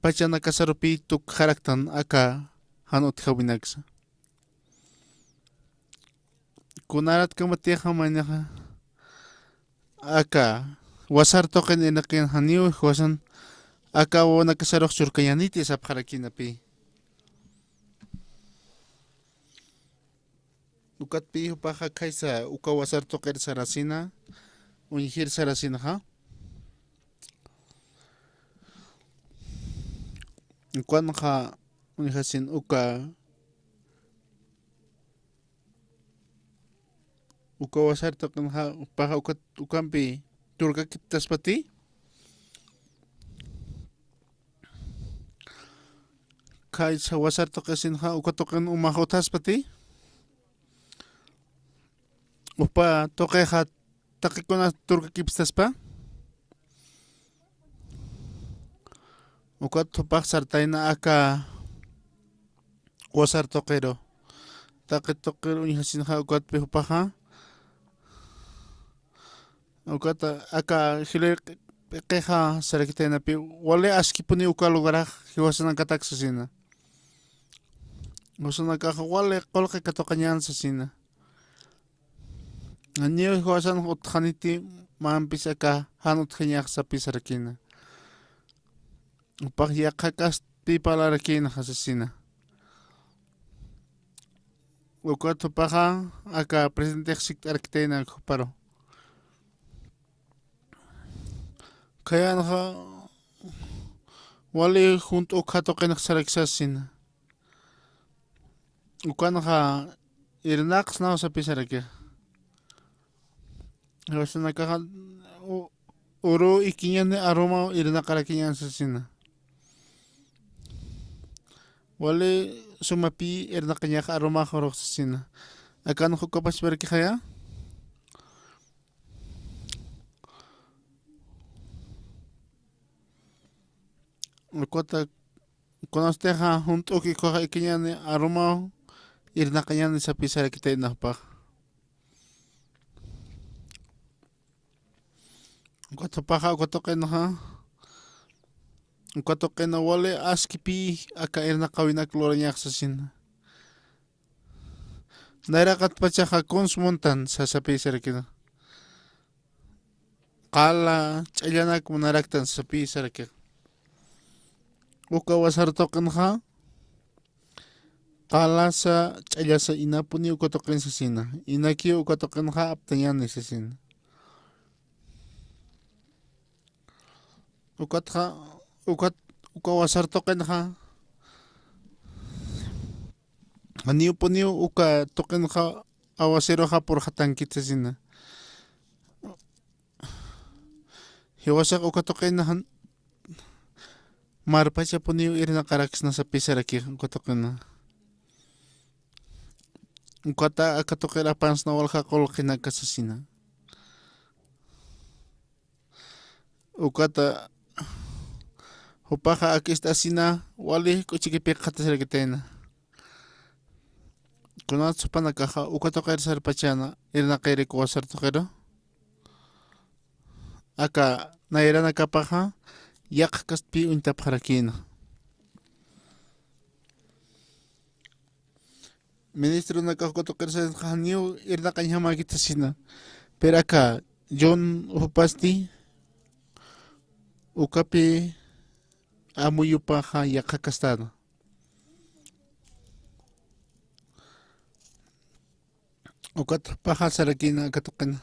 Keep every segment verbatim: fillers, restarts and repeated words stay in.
pachanakasarupi tukxaraktan aka jan utjawinaksa. Kunaratkamatixa maynixa aka wasar tuqin irnaqin janiw jiwasan aka wawanakasarux churkañäniti sapxarakïnapï. Ukatpï jupaxa khaysa uka wasar tuqir sarasina, uñjir sarasinxa. Ukanxa uñjasin uka, uka wasar tuqinxa, jupaxa uka, ukampi turkakiptaspati. Khaysa wasar tuqisinxa uka tuqin umax utjaspati. Jupa tuqixa taqikunas turkakipstaspa. Ukat jupax sartayna aka wasar tuqiru. Taqi tuqir uñjasinxa ukatpï jupaxa. Ukata aka jilïr p'iqixa sarakitaynapi, wali askipuni uka lugarax jiwasanakatak sasina. Jiwasanakaxa wali qullqi katuqañän sasina. Janiw jiwasan utjaniti, mampis aka jan utjañax sapï sarakïna. Jupax yaqha kastpï parlarakïna sasina. Ukat jupaxa aka presidentex sikt'arakitayna juparu. Khayanxa wali junt'u katuqinx sarakisasina. Ukanxa irnaqsnaw sapï sarakix. Jiwasanakaxa u-, uru ikiñäni arumaw irnaqarakiñän sasina. Wali sumapï irnaqiñax arumax urux sasina. Akanx uka pachparakixaya. Ukata kunasatixa junt'u katuqix ikiñäni arumaw irnaqiñäni sapï sarakitayna jupax. Ukat jupaxa uka tuqinxa, uka tuqin wali askipï aka irnaqawinak lurañax sasina. Nayraqatpachaxa kuns muntan sasapï sarakïna. Qala ch'allanak munaraktan sapï sarakix. Uka wasar tuqinxa qalasa ch'allasa inapuni uka tuqin sasina. Inakiw uka tuqinxa aptañäni sasina. Ukatxa, ukat, uka wasar tuqinxa, janiwpuniw uka tuqinxa aguaceroxa purxatankit sasina. Jiwasax uka tuqinxa marpachapuniw irnaqaraksna sapï sarakix uka tuqinxa. Ukata aka tuqir apansna walja qullqinaka sasina. Ukata jupaxa akist'asina wali k'uchikipï qhatasarakitayna. Kunats jupanakaxa uka tuqir sarpachäna irnaqirik wasar tuqiru. Aka nayranakapaxa yaqha kastpï uñtapxarakïna. Ministronakax uka tuqir sasinxa janiw irnaqañjamäkit sasina. Pero aka John jupasti ukapï amuyupaxa yaqha kastana. Ukat jupaxa sarakïna aka tuqina.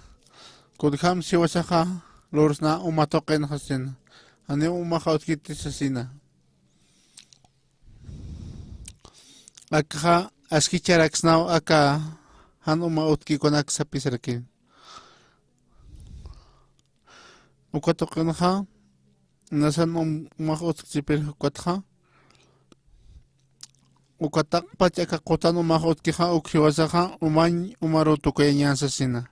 Kunjams jiwasaxa lursna uma tuqinxa sasina. Janiw umaxa utkiti sasina. Akxa askicharaksnaw aka jan uma utki ukanak sapï sarakïna. Uka tuqinxa nasan um-, umax utjchipir ukatxa. Uka taqpach aka qutan umax utkixa uk jiwasaxa umañ umaruw tukuyañän sasina.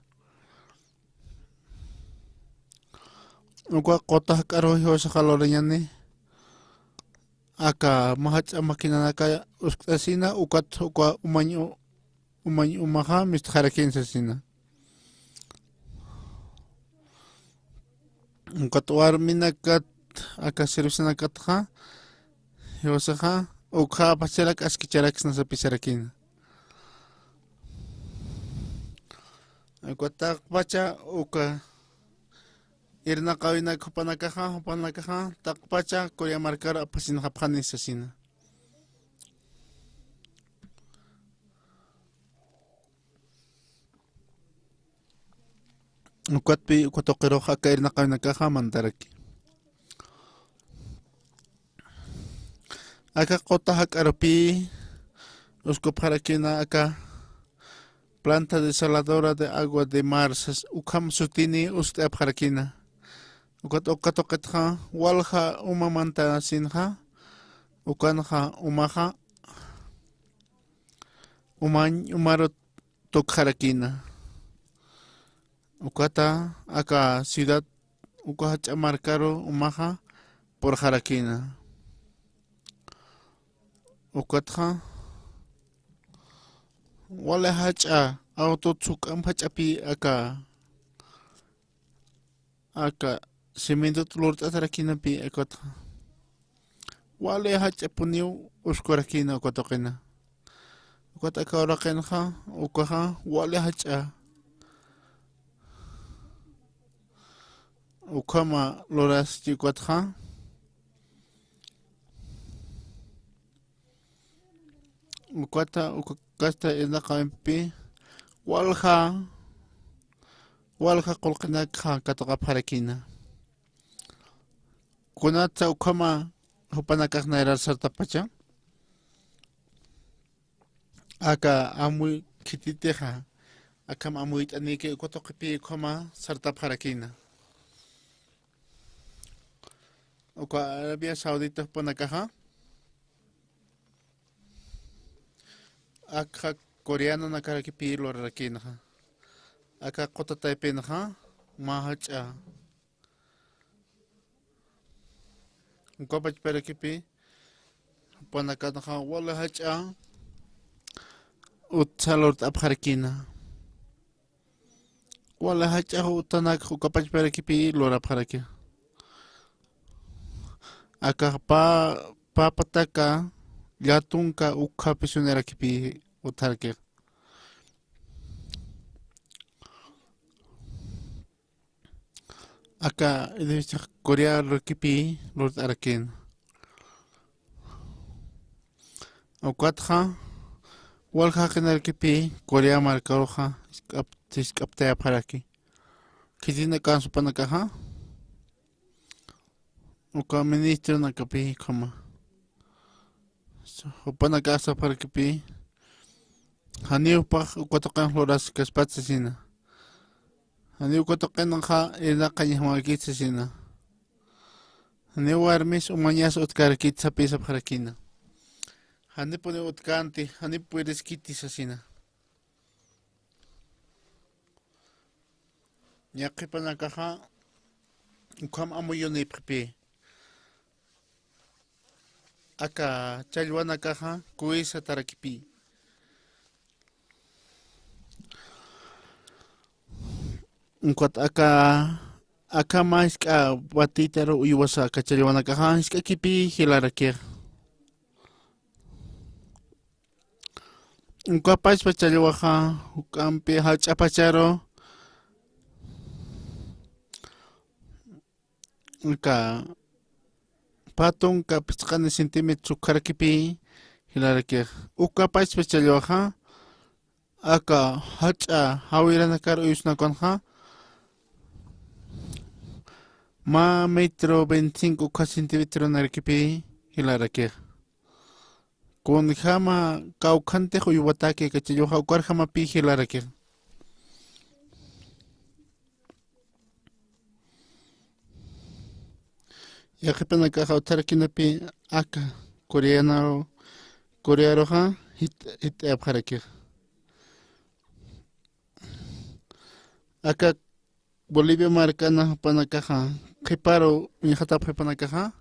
Uka quta jak'aruw jiwasaxa lurañäni aka mä jach'a maquinanaka uskt'asina ukat uka umañ u-, umañ umaxa mistxarakïn sasina. Ukat warminakat aka servicionakatxa jiwasaxa, ukxa apacharak askicharak sna sapisarakina. Ukat taqpacha uka irnaqäwinak jupanakaxa, jupanakaxa taqpacha Corea markaru apasinxapxani sasina. Ukatpï uka tuqirux aka irnaqäwinakaxa mantaraki. Aka quta jak'arupï uskupxarakina aka planta desaladora de agua de mar sas ukham sutini ust'apxarakina. Ukat uka tuqitxa walja uma mantasinxa, ukanxa umaxa umañ umaru tukxarakina. Ukata aka ciudad uka jach'a markaru umaxa purxarakina. Ukatxa wali jach'a auto juk'amp jach'apï aka aka cimientot lurt'atarakinapi ukatxa wali jach'apuniw uskurakina uka tuqina. Ukat aka uraqinxa ukaxa wali jach'a ukhama luraschi ukatxa. Ukata uka kasta irnaqäwimpi walja walja qullqinakxa katuqapxarakina. Kunatsa ukhama jupanakax nayrar sartapacha aka amuy khititixa akham amuyt'aniki uka tuqipï ukhama sartapxarakina. Uka Arabia Saudita jupanakaxa akxa coreanonakarakipï lurarakïnxa. Aka quta taypinxa mä jach'a uka pachparakipï jupanakanxa wali jach'a utsa lurt'apxarakina. Wali jach'a utanak uka pachparakipï lurapxaraki. Akax pä pä pataka llatunka ukhapi sunirakipï utjaraki. Aka edificio Corea lurkipï lurt'arakïn. Ukatxa walja jaqinarakipï Corea markaruxa jisk'ap jisk'aptayapxaraki. Khitinakan jupanakaxa uka ministronakapï ukhama. Jupanakax sapxarakipï janiw jupax uka tuqinx luraskaspat sasina. Janiw uka tuqinxa irnaqañjamarakit sasina. Janiw warmis umañas utkarakit sapï sapxarakina. Janipuniw utkänti, janipuniw puedeskiti sasina. Yaqhipanakaxa ukham amuyunipxipï. Aka challwanakaxa kuwisatarakipï. Ukat aka akhama jisk'a batitaru uywasa aka challwanakaxa jisk'akipï jilarakix. Uka pachpa challwaxa juk'ampi jach'a pacharu aka pä tunka phisqani centímetros ukharakipï jilarakix. Uka pachpa challwaxa aka jach'a jawiranakar uywasnakanxa mä metro veinticinco ukha centímetronarakipï jilarakix. Kunjama kawkhantix uywataki aka challwaxa ukarjamapï jilarakix. Yaqhipanakaxa utjarakinapi aka coreano, corearuxa jit- jit'ayapxarakix. Aka Bolivia markana jupanakaxa qhiparu uñjatapxi jupanakaxa.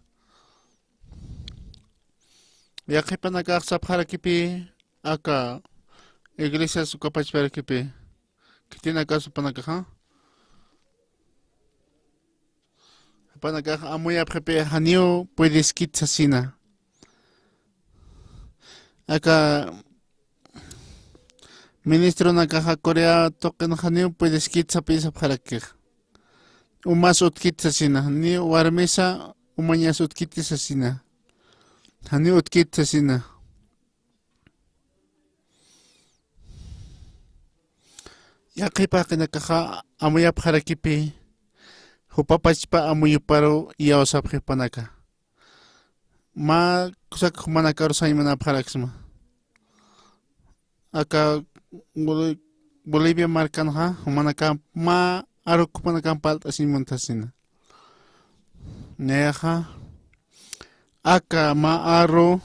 Yaqhipanakax sapxarakipï aka iglesias uka pachparakipï. Khitinakas jupanakaxa. Jupanakax amuyapxipï janiw puedeskit sasina. Aka ministronakaxa Corea tuqin janiw puedeskit sapï sapxarakix. Umas utkit sasina, ni warmisa umañas utkit sasina. Janiw utkit sasina. Yaqhipa jaqinakaxa amuyapxarakipi, jupapachpa amuyuparu iyawsapxi jupanaka. Mä kusak jumanakaru sañmanapxaraksma. Aka Boli-, Bolivia markanxa, jumanakamp mä aruk jumanakamp palt'asiñ muntasina. Nayaxa, aka mä arru,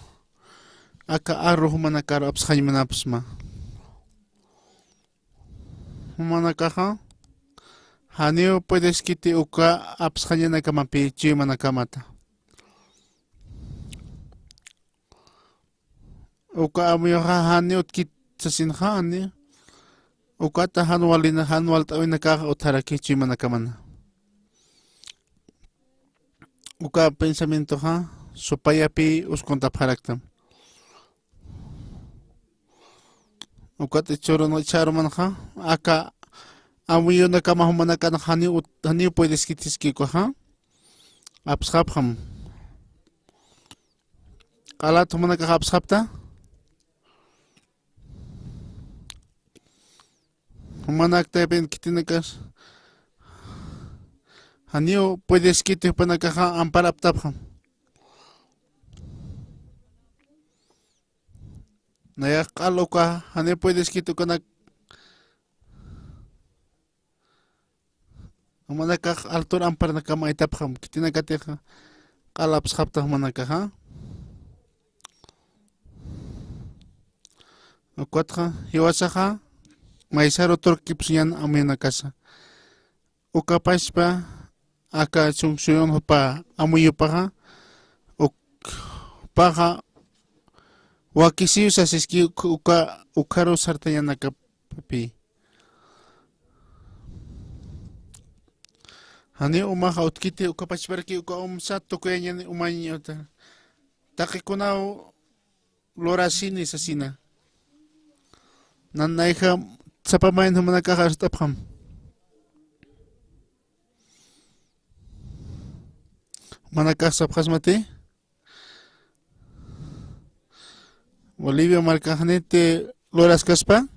aka arru jumanakaru apsxañ munapxsma. Jumanakaxa, janiw puedeskiti uka apsxañanakampï chuymanakamata. Uka amuyuxa janiw utkit sasinxa, janiw. Ukata jan walina, jan walt'äwinakax utjaraki chuymanakamana. Uka pensamientoxa supayapï uskuntapxaraktam. Ukat ichhürun, ichhürumanxa, aka amuyunakama jumanakanxa janiw ut-, janiw puedeskitiski ukaxa. Apsxapxam. Q'alat jumanakax apsxapta. Jumanak taypin khitinakas janiw puedeskiti jupanakaxa ampar aptapxam. Nayax q'al uka janiw puedeskiti ukanak jumanakax altur amparnakam aytapxam, khitinakatixa q'al apsxapta jumanakaxa. Ukatxa, jiwasaxa, maysaru turkipxsñan amuyunakasa. Ukapachpa, aka sunsuyun jupa amuyupaxa, uk-, jupaxa, wakisiw sasiski uk-, uka, ukharu sartañanakapï. Janiw umaxa utkiti, ukapachparaki uka umsa tukuyañani umañ uta. Taqikunaw lurasini sasina. Nanayja sapa mayni jumanakax arst'apxam. Jumanakax sapxasmati. Bolivia markax janiti luraskaspa.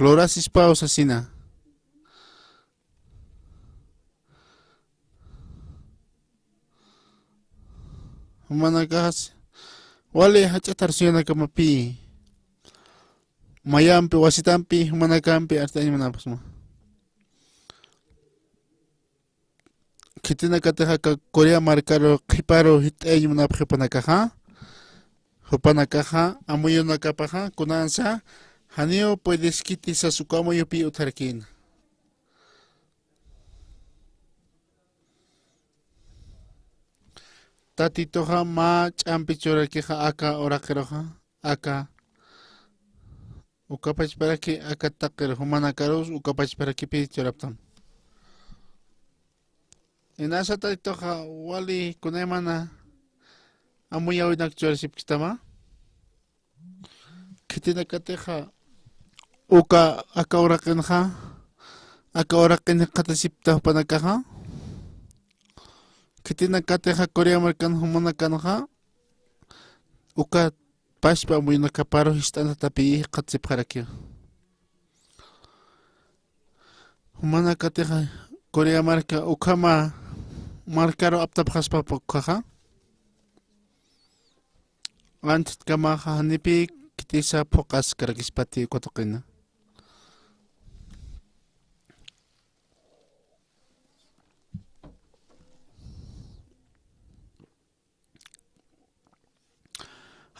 Lurasispaw sasina. Jumanakaxas wali jach'at arsuñanakamapï. Mayampi, wasitampi, jumanakampi arst'añ munapxsma. Khitinakatixa aka Corea markaru qhiparu jit'ayañ munapxi jupanakaxa. Jupanakaxa, amuyunakapaxa, kunansa, janiw puedeskiti sas uka amuyupï utjarkïna. Tatituxa mä ch'ampi churakixa aka uraqiruxa, aka ukapachparaki, aka taqir jumanakarus ukapachparakipï churaptam. Inasa Tatituxa wali kunaymana amuyäwinak churasipkistama. Khitinakatixa uka aka uraqinxa, aka uraqin jikxatasipta jupanakaxa. Khitinakatixa Corea markan jumanakanxa, uka pachpa amuyunakaparu jist'antatapï jikxatasipxarakiwa. Jumanakatixa Corea marka ukhama markaru aptapxaspa ukhaxa. Antitkamaxa janipï khitisa phuqhaskarakispati uka tuqina.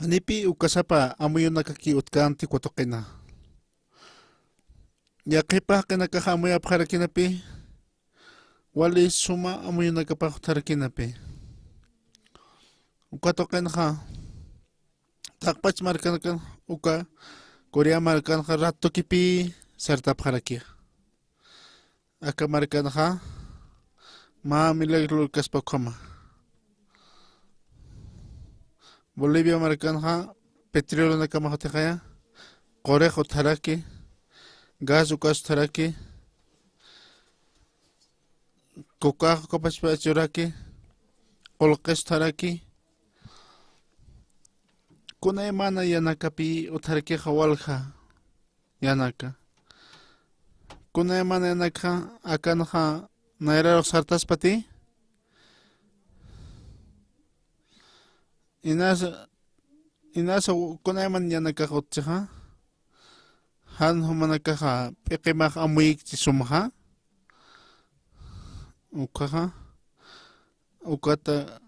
Janipï ukasapa amuyunakaki utjkänti uka tuqina. Yaqhipa jaqinakaxa amuyapxarakïnapï, wali suma amuyunakapax utjarakïnapï. Uka tuqinxa, taqpach markanakan uka Corea markanxa ratukipï sartapxarakixa. Aka markanxa mä milagro lurkaspa ukhama. Bolivia markanxa petróleo nakamax utjaya, qurix utjaraki, gas ukas utjaraki, cocax ukapachpa churaki, qullqis utjaraki. Kunaymana yanakapi utjarakixa walja yanaka. Kunaymana yanakxa akanxa nayrarux sartaspati. Inasa, inasa kunayman yanakax utjixa. Jan jumanakaxa p'iqimax amuyikchi sumxa. Ukhaxa. Ukata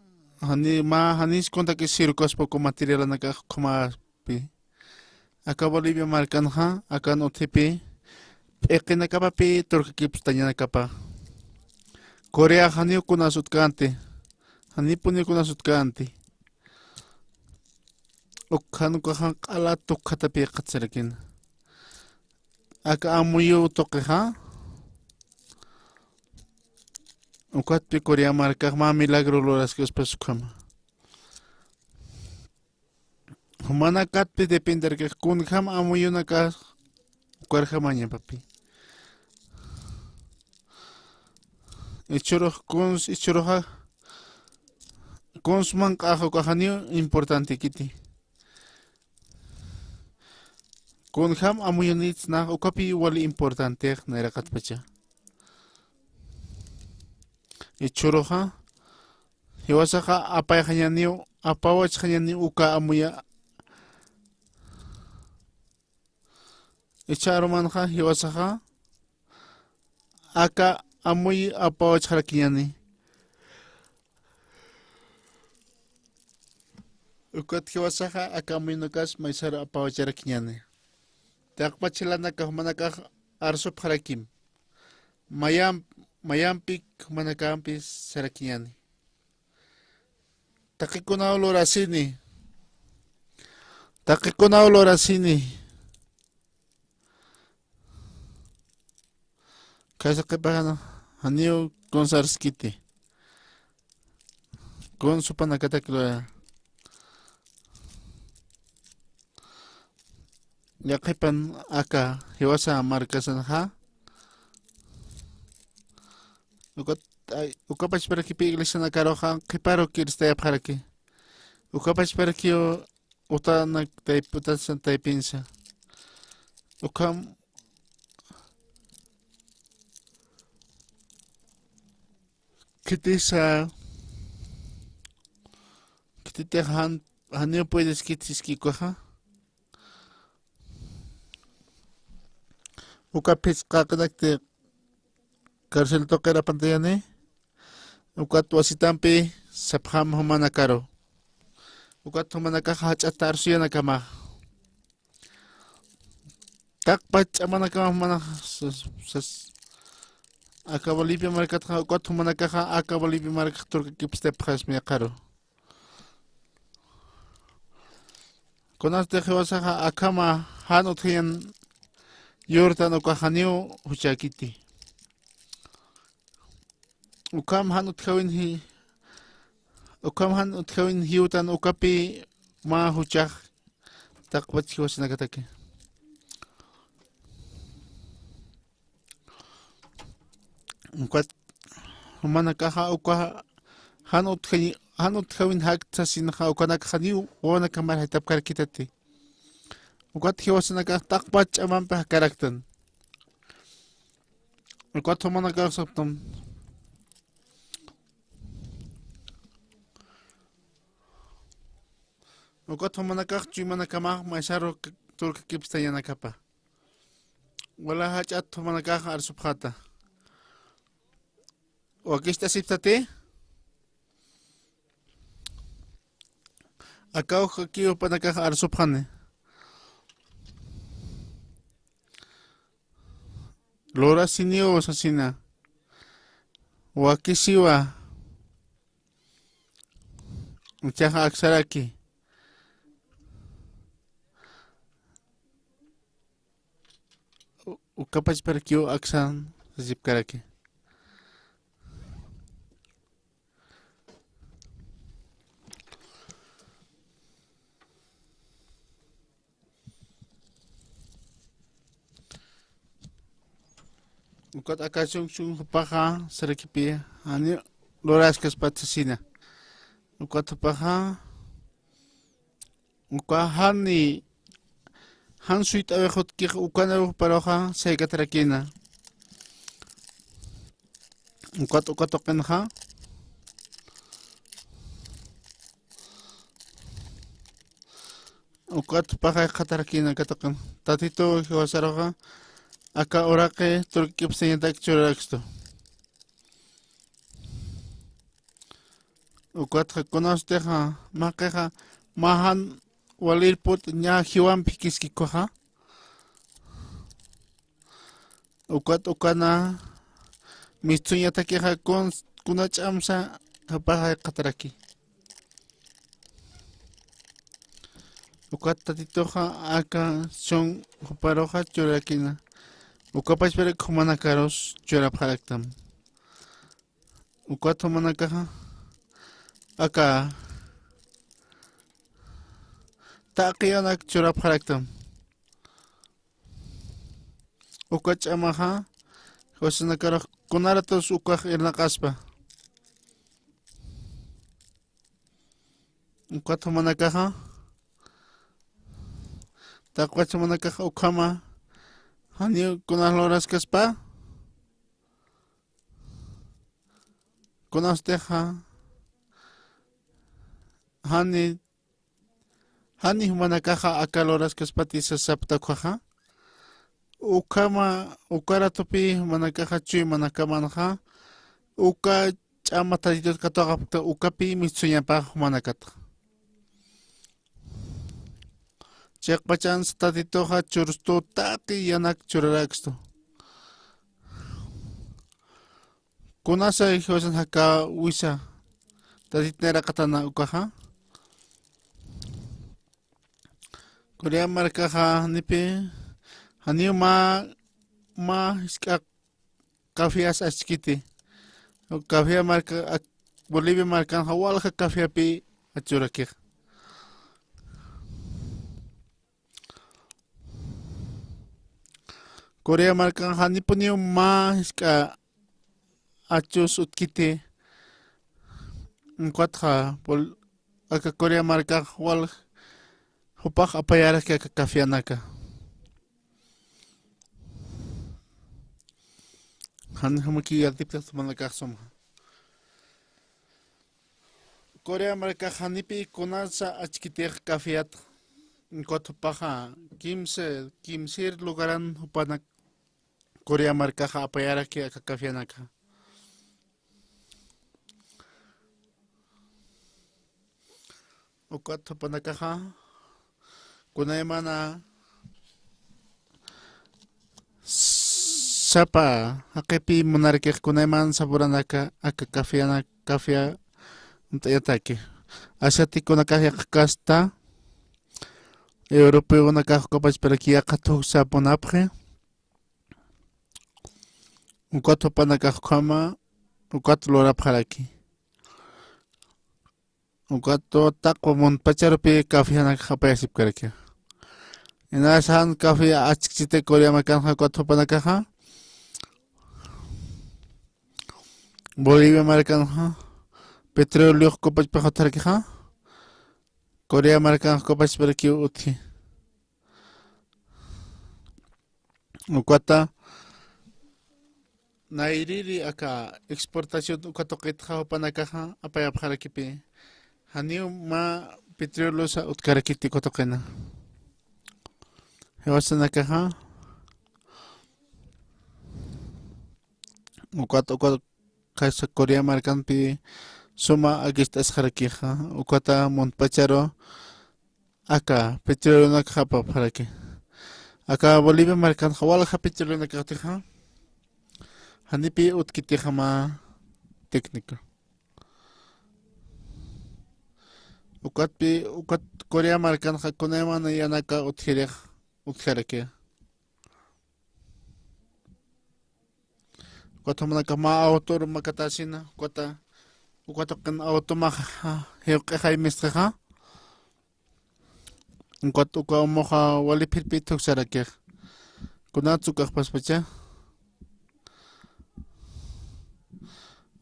jani, mä janis kuntakis sirukaspa uka materialanakax ukhamäpi. Aka Bolivia markanxa, akan utjipi, p'iqinakapapi turkakipstañanakapa. Corea janiw kunas utjkänti, janipuniw kunas utjkänti. Ukhan ukaxa q'ala tukjatapi qhatsarakina. Aka amuyu tuqixa. Ukatpi Corea markax mä milagro luraskispas ukhama. Jumanakatpi dependerkix kunjam amuyunakax ukarjamañapapi. Ichhurux kuns, ichhuruxa kuns manq'ax ukax janiw importantekiti. Kunjam amuyunitsnax ukapi wali importantex nayraqatpacha. Ichhuruxa, jiwasaxa apayxañaniw, apawachxañaniw uka amuya. Ichha arumanxa, jiwasaxa, aka amuy apawachxarakiñani. Ukat jiwasaxa aka amuyunakas maysar apawacharakiñani. Taqpach jilanakax jumanakax arsupxarakim. Mayam, mayampik jumanakampis sarakiñani. Taqikunaw lurasini. Taqikunaw lurasini. Khaysa qhipaxana, janiw kuns arskiti. Kuns jupanakatak lura. Ya qhipan aka jiwasa markasanxa. Ukat, ay, ukapachparakipi iglesianakaruxa qhiparu kiristayapxaraki. Ukapachparakiw utanak tayp-, utasan taypinsa. Ukham khitisa, khititix jan, janiw puedes khitiski ukaxa. Uka phisqa q'inakti carcel tuqir apantayani. Ukat wasitampi sapxam jumanakaru. Ukat jumanakax jach'at arsuyanakama. Taqpach ch'amanakama jumanax sas, sas, aka Bolivia markatxa, ukat jumanakaxa aka Bolivia markax turkakipstapxasmi yaqaru. Kunasti jiwasaxa akhama jan utjañan yurtan ukax janiw juchäkiti. Ukham jan utjawin ji-, ukham jan utjawin jiwtan ukapi mä juchax taqpach jiwasanakataki. Ukat jumanakaxa uka jan utjañ-, jan utjawin jakta sasinxa ukanak janiw wawanakamar jaytapkarakitati. Ukat jiwasanakax taqpach ch'amampi jakaraktan. Ukat jumanakax saptam. Ukat jumanakax chuymanakamax maysaru k-, turkakipstañanakapa. Wala jach'at jumanakax arsupxata. Wakicht'asiptati. Akaw jaki jupanakax arsupxani. Lurasiniw sasina. Wakisiwa. Uchaxa aksaraki. U-, ukapachparakiw aksan sasipkaraki. Ukat aka chunchun jupaxa sarakipi jani luraskaspat sasina. Ukat jupaxa uka jani jan suyt'awix utkix ukan juparuxa saykatarakina. Ukat uka tuqinxa ukat jupaxa jikxatarakina aka tuqin. Tatitu jiwasaruxa aka uraqi turk'ipsañatak churarakstu. Ukatxa kunasutixa maqixa mä jan walirput ñä jiwamp jikiskikuxa. Ukat ukana mistsuñatakixa kun kuna ch'amsa jupaxa jikxataraki. Ukat tatituxa aka sun juparuxa churarakina. Uka pachparak jumanakarus churapxaraktam. Ukat jumanakaxa aka taqi yanak churapxaraktam. Uka ch'amaxa jiwasanakarux kunaratus ukax irnaqaspa. Ukat jumanakaxa taqwach jumanakaxa ukhama janiw kunas luraskaspa. Kunasutixa jani jani jumanakaxa aka luraskaspati sasapta ukhaxa. Ukhama uka ratupi jumanakaxa chuymanakamanxa uka ch'ama tatitut katuqapkta ukapi mistsuñapax jumanakatxa. Chiqpachansa tatituxa churstu taqi yanak churarakstu. Kunasa jiwasan jakawisa tatitniraqatana ukaxa. Corea markaxa janipi janiw mä mä jisk'a cafeas achkiti. Cafea marka ak- Bolivia markanxa walja cafeapi achurakixa. Corea markanxa janipuniw mä jisk'a achus utkiti. Ukatxa Bol- aka Corea markax wal jupax apayaraki aka cafeanaka. Jan jamakiw yatipkta jumanakax suma. Corea markax janipi kunasa achkitix cafeat. Ukat jupaxa kimsa kimsir lugaran jupanak Corea markaxa apayaraki aka cafeanaka. Ukat jupanakaxa kunaymana sapa jaqipi munarakix kunayman saburanaka aka cafeana cafea unt'ayataki. Asiatikunakax yaqha kasta europeonakax uka pachparaki yaqha thuksa munapxi. Ukat jupanakax ukhama ukat lurapxaraki. Ukat taqwa muntpacharupi cafeanakax apayasipkaraki. Inas jan café achkchiti Corea markanxa ukat jupanakaxa. Bolivia markanxa petróleo uka pachpax utjarakixa. Corea markanxa uka pachparakiw utji. Ukata nayrïri aka exportación uka tuqitxa jupanakaxa apayapxarakipi. Janiw mä petroleosa utkarakiti uka tuqina. Jiwasanakaxa ukat ukat kasa Corea markanpi suma akist'asxarakixa ukata muntpacharu aka petroleonakax apapxaraki. Aka Bolivia markanxa walja petroleonakax utjixa janipi utkitixa mä técnico. Ukatpi ukat Corea markanxa kunayman yanaka utjirix utjaraki. Ukat jumanakax mä autor makatasina ukata ukat tuqin automaxa jiwq'ixay mistxixa. Ukat uka umuxa wali phirpi thuksarakixa. Kunatsa ukaxpaspacha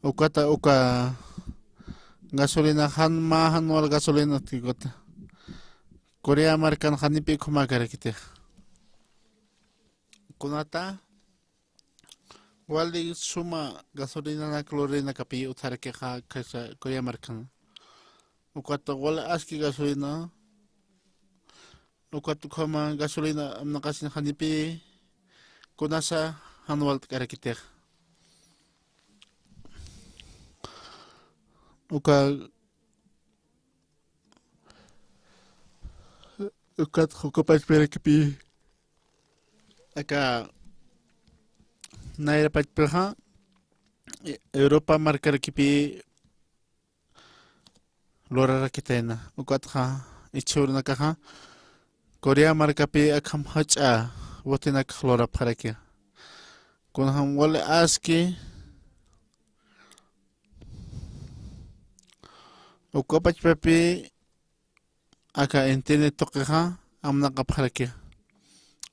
Ukata uka gasolina jan mä jan wal gasolina utkikut. Corea markan janipi ukhamakarakitix. Kunata wali suma gasolinanak lurinakapi utjarakixa khaysa Corea markan. Ukat wali aski gasolina, ukat ukhama gasolina amnaqasin janipi kunasa jan walt'karakitix. Uka, ukat uka pachparakipi aka nayra pachpaxa Europa markarakipi lurarakitayna. Ukatxa ichhürunakaxa Corea markapi akham jach'a botenak lurapxaraki. Kunjam wali aski uka pachpapi aka internet tuqixa amnaqapxaraki.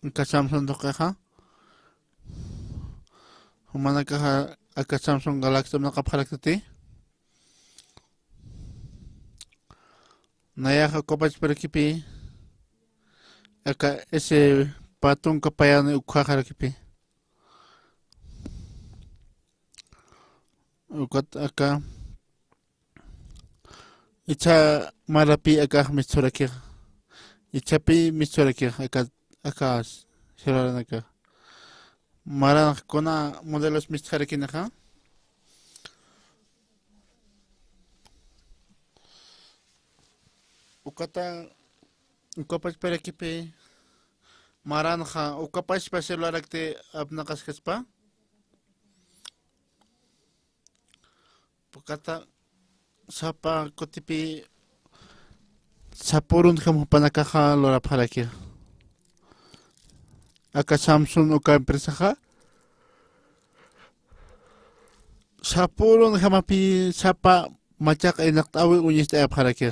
Aka Samsung tuqixa, jumanakaxa aka Samsung Galaxy amnaqapxaraktati. Nayaxa uka pachparakipi aka ese pä tunka payani ukxaxarakipi. Ukat aka ichha marapi akax misthurakix. Ichhapi misthurakix aka, aka celularnaka. Maranx kuna modelos mistxarakinixa. Ukata, uka pachparakipi maranxa, uka pachpa celularakti apnaqaskaspa. Ukata sapa kutipi sapürunjam jupanakaxa lurapxaraki. Aka Samsung uka empresaxa sapürunjamapi sapa machaq irnaqt'äwi uñist'ayapxaraki.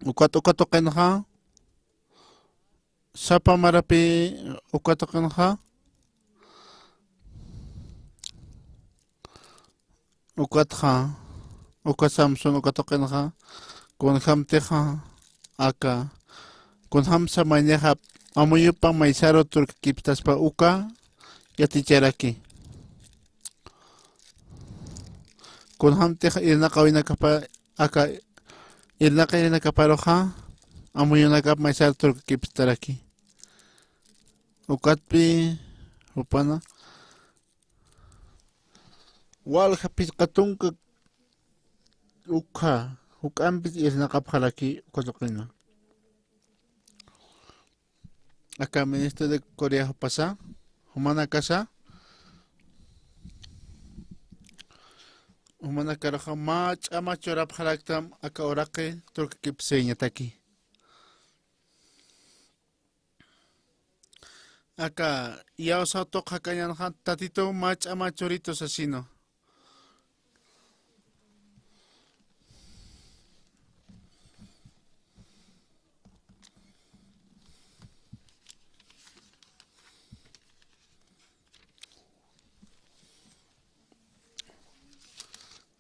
Ukat uka tuqinxa sapa marapi uka tuqinxa, ukatxa, uka Samsung uka tuqinxa, kunjamtixa aka, kunjamsa maynixa amuyupa maysaru turkakiptaspa uka yaticharaki. Kunjamtix irnaqawinakapa aka irnaqarinakaparuxa amuyunakap maysar turkakipstaraki. Ukatpi jupana walja phisqa tunka ukxa juk'ampis irnaqapxaraki uka tuqina. Aka Ministerio de Corea jupasa, jumanakasa, jumanakaruxa mä ch'ama churapxaraktam aka uraqi turkakipsïñataki. Aka iyawsaw tuq jakañanxa Tatitu mä ch'ama churitu sasinu.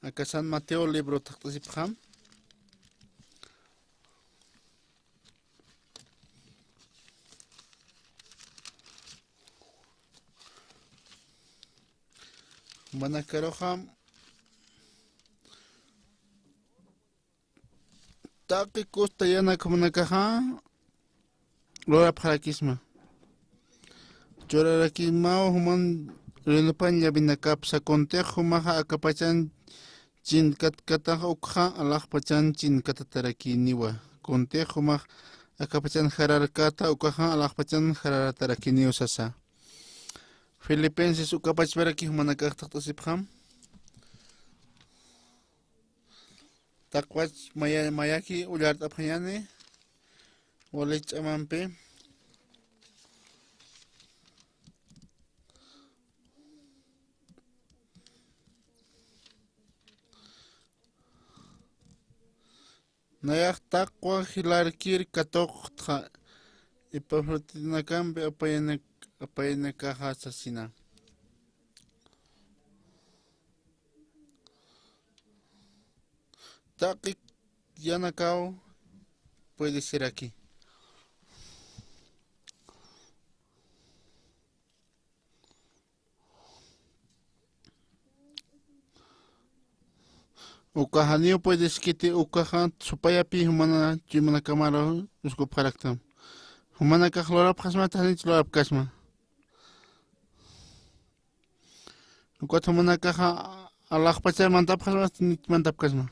Aka San Mateo libro taqt'asipxam. Manakaruxam taqi kustayanak jumanakaxa lurapxarakisma. Churarakismaw juman rinopañ llavinakapsa, kuntix jumaxa akapachan chinkatkatax ukxa alaxpachan chinkatatarakiniwa. Kuntix jumax akapachan jararkata ukaxa alaxpachan jararatarakiniw sasa. Filipenses uka pachparaki jumanakax taqt'asipxam. Taqwach maya-, mayaki ullart'apxañani, wali ch'amampi. Nayax taqwa jilarkir katuqtxa, Epafroditinakampi apayanak-, apayanakaxa sasina. taqi yanakaw puede ser aquí. Uka janiw puede ser kiti ukaxa supayapi jumana chuymanakamaru uskupxaraktam. Jumanakax lurapxasma, janich lurapkasma. Ukat jumanakaxa alaxpacha mantapxasma, janich mantapkasma.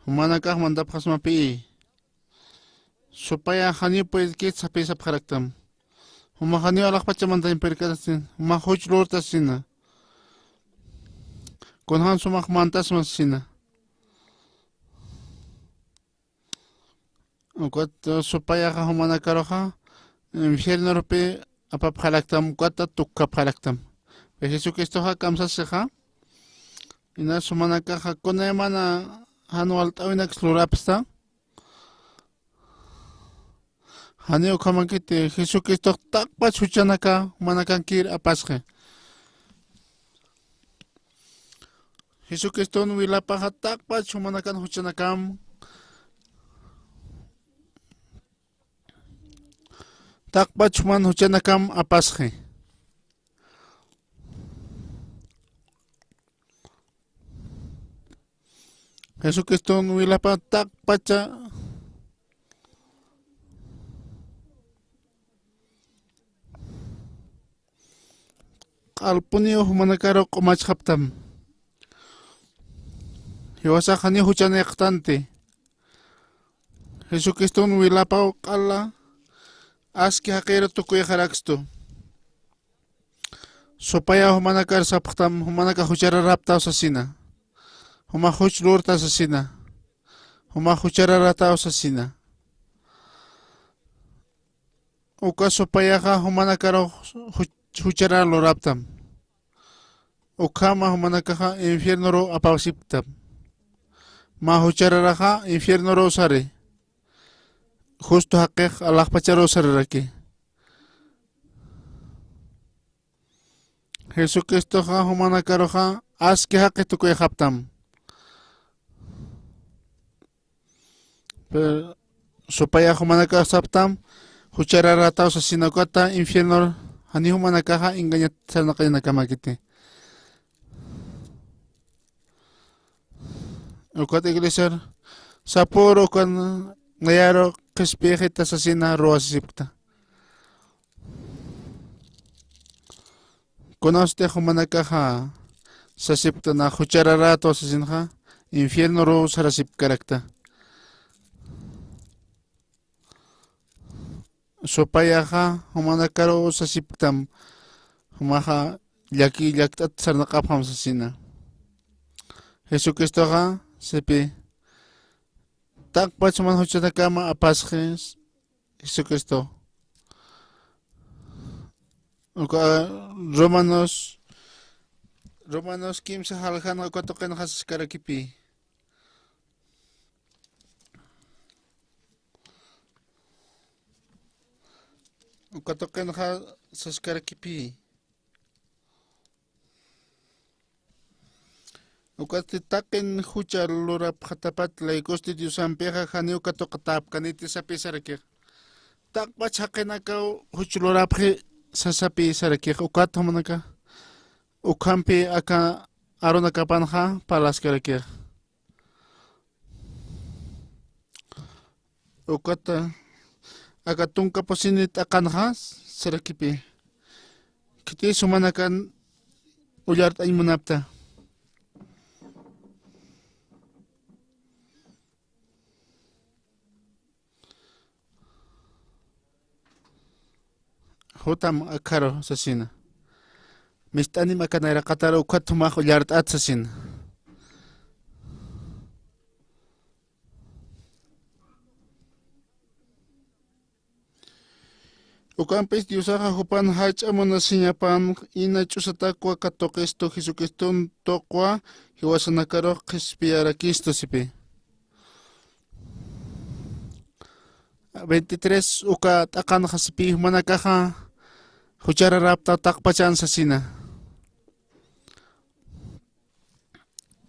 Jumanakax mantapxasmapi. Supaya janiw puede ser kiti sapxaraktam. Juma janiw alaxpacha mantañ puede ser kiti sasin. Juma juch lurta sasina. Kunjan sumax mantasma sasina. Ukat supayaxa jumanakaruxa infiernorupi apapxaraktam, ukata tukkapxaraktam. Jesucristoxa kamsasixa. Inas jumanakaxa kunaymana jan walt'äwinaks lurapxta. Janiw ukhamakiti Jesucristox taqpach juchanaka jumanakankir apasxi. Jesucriston wilapaxa taqpach jumanakan juchanakam, taqpach juman juchanakam apasxi. Jesucriston wilapa taqpacha q'alpuniw jumanakaru q'umachxaptam. Jiwasax janiw juchanïxtanti. Jesucriston wilapaw q'ala aski jaqiru tukuyxarakstu. Supayaw jumanakar sapxtam, jumanakax juchararaptaw sasina. Jumax juch lurta sasina. Jumax juchararataw sasina. Uka supayaxa jumanakaru juch-, jucharar luraptam. Ukhama jumanakaxa infiernoru apasipktam. Mä juchararaxa infiernoru sari. Justo jaqix alaxpacharu sariraki. Jesucristoxa jumanakaruxa aski jaqi tukuyxaptam. Pero supayax jumanakax saptam, juchararataw sasina, ukata infiernoru janiw jumanakaxa engañat sarnaqañanakamakiti. Ukat iglesiar sapüru ukan nayaru qhispiyxita sasina ruwasipkta. Kunasti jumanakaxa sasipkta, nax juchararataw sasinxa, infiernoru sarasipkarakta. Supayaxa jumanakaru sasipktam, jumaxa llaki llakt'at sarnaqapxam sasina. Jesucristoxa sipi, taqpach juman juchanakama apasxi Jesucristo. Uka Romanos, Romanos kimsa jaljan uka tuqinxa saskarakipi. Uka tuqinxa saskarakipi. Ukasti taqin jucha lurapxatapat laykusti Diosampixa janiw katuqatäpkaniti sapi sarakix. Taqpach jaqinakaw juch lurapxi sasapi sarakix. Ukat jumanaka ukhampi aka arunakapanxa parlaskarakix. Ukata aka tunka pusini t'aqanxa sarakipi. Khitis jumanakan ullart'añ munapta. Jutam akharu sasina. Mist'anim aka nayraqataru ukat jumax ullart'at sasina. Ukampis Diosaxa jupan jach'a munasiñapan ina ch'usatakwa katuqistu Jesucriston tuqwa jiwasanakarux qhispiyarakistu sipi. Veintitrés uka t'aqanxa sipi jumanakaxa juchararapta taqpachan sasina.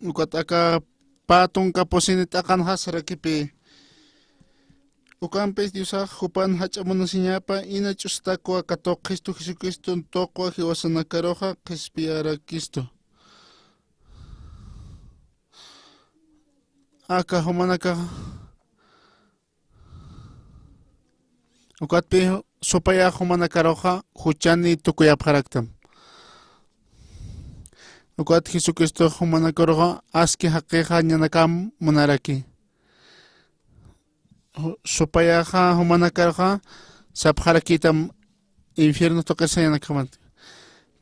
Ukat aka pä tunka pusini t'aqanxa sarakipï. Ukampis Diosax jupan jach'a munasiñapa ina ch'usatakwa katuqistu Jesucristo tuqwa jiwasanakaruxa qhispiyarakistu. Aka jumanakax Ukatpï supayax jumanakaruxa juchani tukuyapxaraktam. Ukat Jesucristox jumanakaruxa aski jaqixa ñanakam munaraki. Ju-, supayaxa jumanakaruxa sapxarakitam infierno tuqir sañanakamat.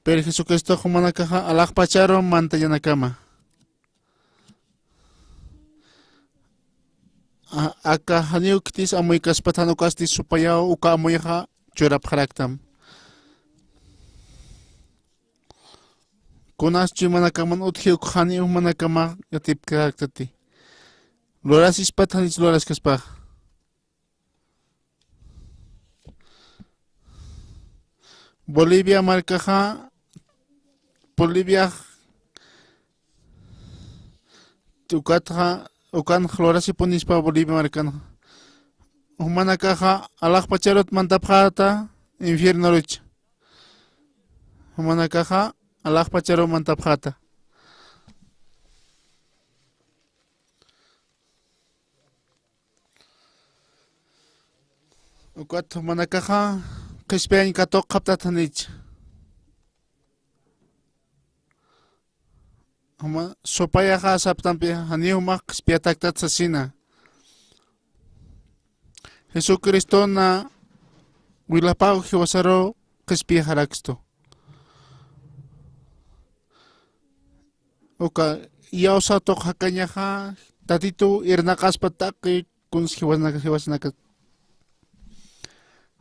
Pero Jesucristox jumanakaxa alaxpacharu mantañanakama. A-, aka janiw khitis amuykaspat jan ukasti supayaw uka amuyxa churapxaraktam. Kunas chuymanakaman utji uk janiw jumanakama yatipkaraktati. Lurasispat janich luraskaspax. Bolivia markaxa, Bolivia ukatxa, ukan lurasipunispa Bolivia markanxa. Jumanakaxa alaxpacharut mantapxäta infiernoruch. Jumanakaxa alaxpacharu mantapxäta. Ukat jumanakaxa qhispiyañ katuqapxaptat janich. Juma, supayaxa saptampi janiw jumax qhispiyataktat sasina. Jesucristona wilapaw jiwasaru qhispiyaxarakstu. Uka iyawsa tuq jakañaxa Tatituw irnaqaspa taqi kuns jiwasnaka, jiwasnaka.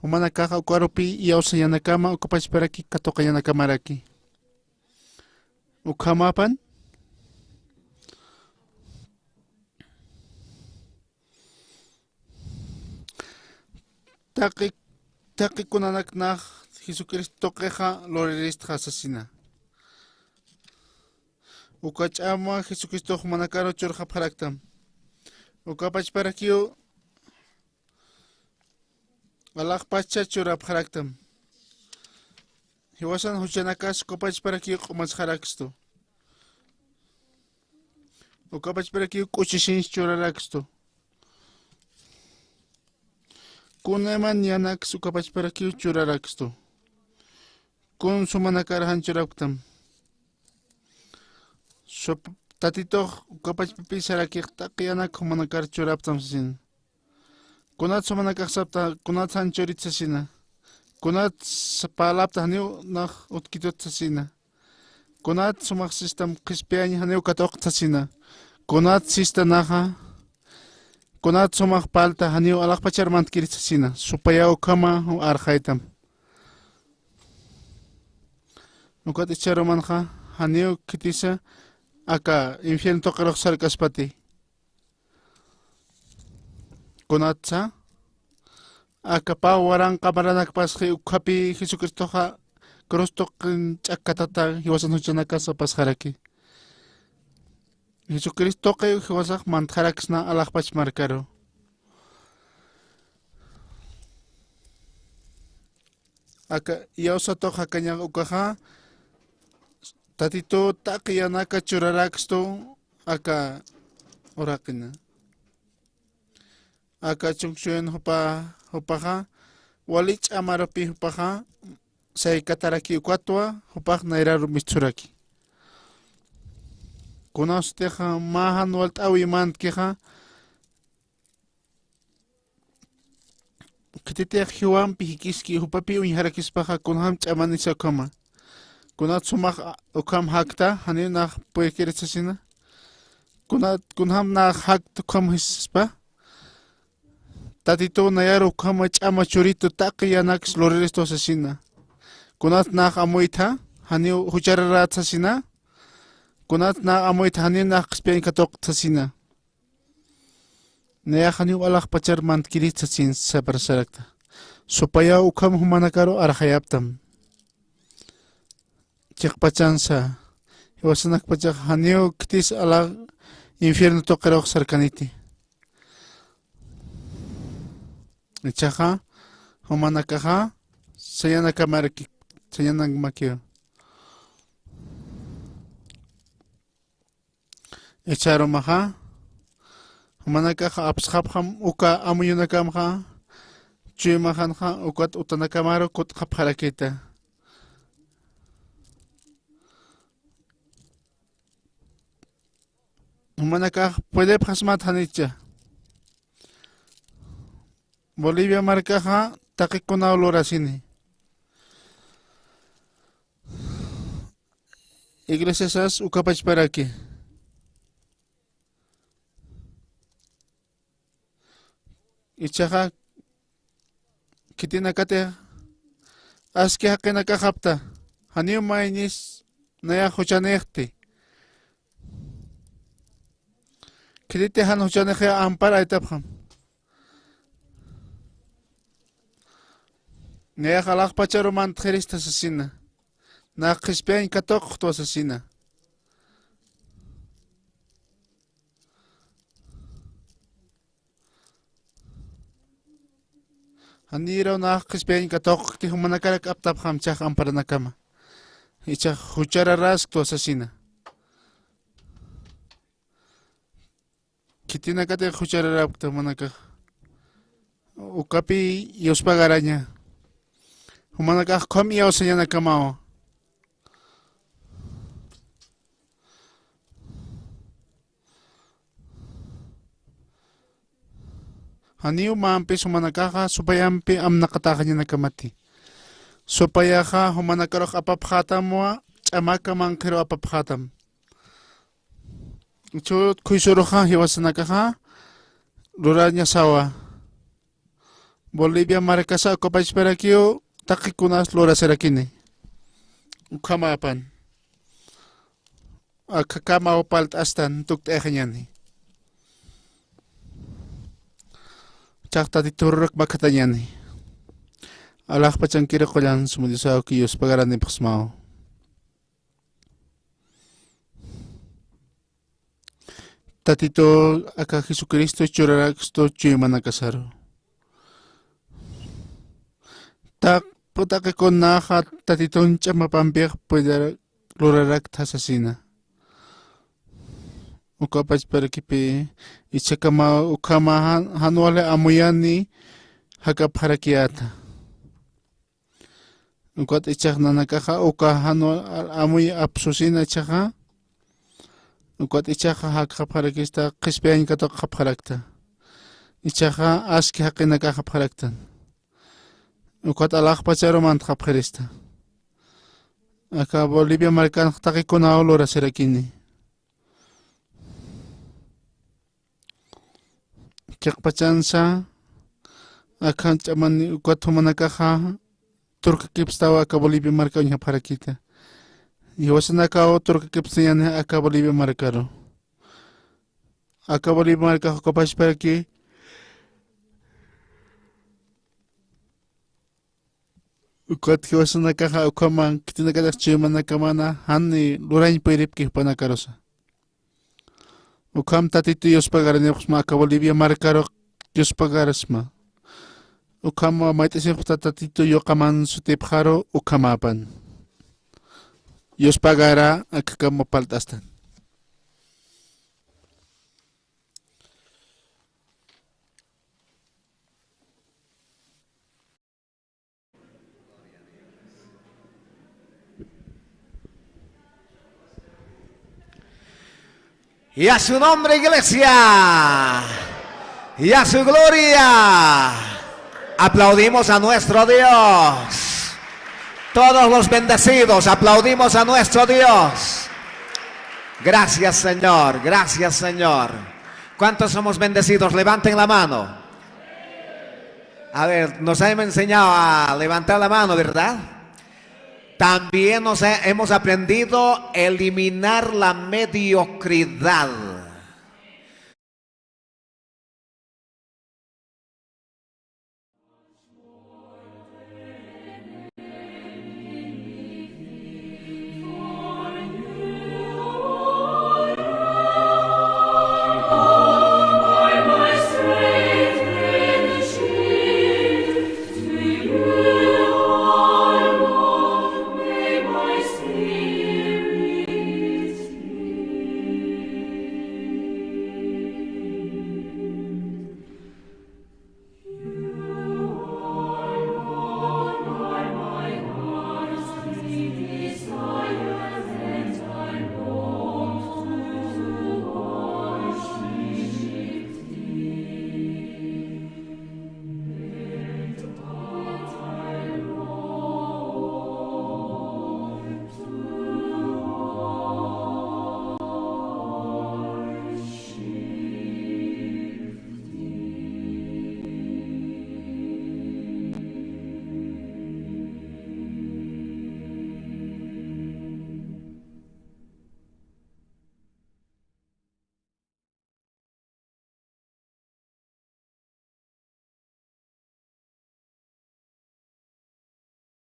Jumanakaxa ukarupi iyawsañanakama, uka pachparaki katuqañanakamaraki. Ukhamapan taqi, taqi kunanak nax Jesucristo tuqixa luriristxa sasina. Uka ch'ama Jesucristox jumanakaru churxapxaraktam. Uka pachparakiw alaxpacha churapxaraktam. Jiwasan juchanakas uka pachparakiw q'umasxarakstu. Uka pachparakiw k'uchisiñs churarakstu. Kunayman yanaks uka pachparakiw churarakstu. Kun sumanakar jan churapktam. Sup-, Tatitux uka pachpapi sarakix taqi yanak jumanakar churaptam sasina. Kunat sumanakax sapta, kunat jan churit sasina. Kunat s-, parlapta janiw nax utkitut sasina. Kunat sumax sistam qhispiyañ janiw katuqt sasina. Kunat sista naxa, kunat sumax parlta janiw alaxpachar mantkirit sasina. Supayaw ukhama arxaytam. Ukat ichharumanxa janiw khitisa aka infierno tuqirux sarkaspati. Kunatsa aka pä waranqa maranakpasxi ukhapi Jesucristoxa cruz tuqin ch'akkatata jiwasan juchanakasa pasxaraki. Jesucristo tuqi jiwasax mantxaraksna alaxpach markaru. Aka iyawsa tuq jakañax ukaxa Tatituw taqi yanaka churarakstu aka uraqina. Aka chunksuyun jupa, jupaxa wali ch'amarupi jupaxa saykataraki ukatwa jupax nayraru mistsuraki. Kunasutixa mä jan walt'äwi mantkixa khititix jiwampi jikiski jupapi uñjarakispaxa kunjam ch'amanisa ukhama. Kunat sumax ukham jakta janiw nax puykirit sasina. Kunat kunjam nax jakta ukham jisispa. Tatituw nayar ukhama ch'ama churitu taqi yanaks luriristu sasina. Kunat nax amuytha janiw juchararat sasina. Kunat nax amuytha janiw nax qhispiyañ katuqt sasina. Nayax janiw alaxpachar mantkirit sasin sapar sarakta. Supayaw ukham jumanakaru arxayaptam. Chiqpachansa, Jiwasanakpachax janiw khitis alax infierno tuqirux sarkaniti. Ichaxa, jumanakaxa, sañanakamaraki, sañanakamakiw. Ichharumaxa, jumanakaxa apsxapxam uka amuyunakamxa, chuymaxanxa, ukat utanakamaru kut'xapxarakita. Jumanakax puedepxasmat janicha. Bolivia markaxa taqikunaw lurasini. Iglesiasas ukapachparaki. Ichaxa khitinakatix aski jaqinakaxapta, janiw maynis nayax juchanixti. Khititix jan juchanixi ampar aytapxam. Nayax alaxpacharu mantxirista sasina. Nax qhispiyañ katuqxtwa sasina. Janiraw nax qhispiyañ katuqkti, jumanakarak aptapxam chax amparanakama. Ichax juchararasktwa sasina. Khitinakatix juchararapkta jumanakax. Ukapi yuspagaraña. Jumanakax khum iyawsañanakamawa. Janiw mampis jumanakaxa supayampi amnaqataxañanakamati. Supayaxa jumanakarux apapxätamwa, ch'amaka manqhiru apapxätam. Jichhürut khuysuruxa jiwasanakaxa lurañasawa. Bolivia markasa ukapachparakiw taqikunas lurasirakini. Ukhamapan. Akhakamaw palt'astan tukt'ayaxañani. Chax Tatitur makhatañani. Alaxpachankiri qullan suma Diosaw, ki yuspagaranipxsmaw. Tatitu aka Jesucristo churarakstu chuymanakasaru. Taqputaqikunaxa Tatitun ch'amapampix puedarak lurarakta sasina. Ukapachparakipi ichhakama ukhama jan-, jan wali amuyani jakapxarakiyäta. Ukat ichax nanakaxa uka jan amuy apsusina ichaxa. Ukat ichaxa jakxapxarakista qhispiyañ katuqxapxarakta. Ichaxa aski jaqinakaxapxaraktan. Ukat alaxpacharu mantxapxirista. Aka Bolivia markanx taqikunaw lurasirakini. Chiqpachansa, akhan ch'amani ukat jumanakaxa turkakipstawa aka Bolivia marka uñjapxarakita. Jiwasanakaw turkakipstañani aka Bolivia markaru. Aka Bolivia markax ukapachparaki. Ukat jiwasanakaxa ukhaman khitinakatix chuymanakamana jani lurañ puyripki jupanakarusa. Ukham Tatitu yuspagaranipxsma aka Bolivia markaru yuspagarsma. Ukham mayt'asipxta Tatitu yuqaman sutipxaru ukhamapan. Yuspagara akhakama palt'astan. Y a su nombre, iglesia. Y a su gloria. Aplaudimos a nuestro Dios. Todos los bendecidos, aplaudimos a nuestro Dios. Gracias, Señor. Gracias, Señor. ¿Cuántos somos bendecidos? Levanten la mano. A ver, nos han enseñado a levantar la mano, ¿verdad? También nos ha-, hemos aprendido a eliminar la mediocridad.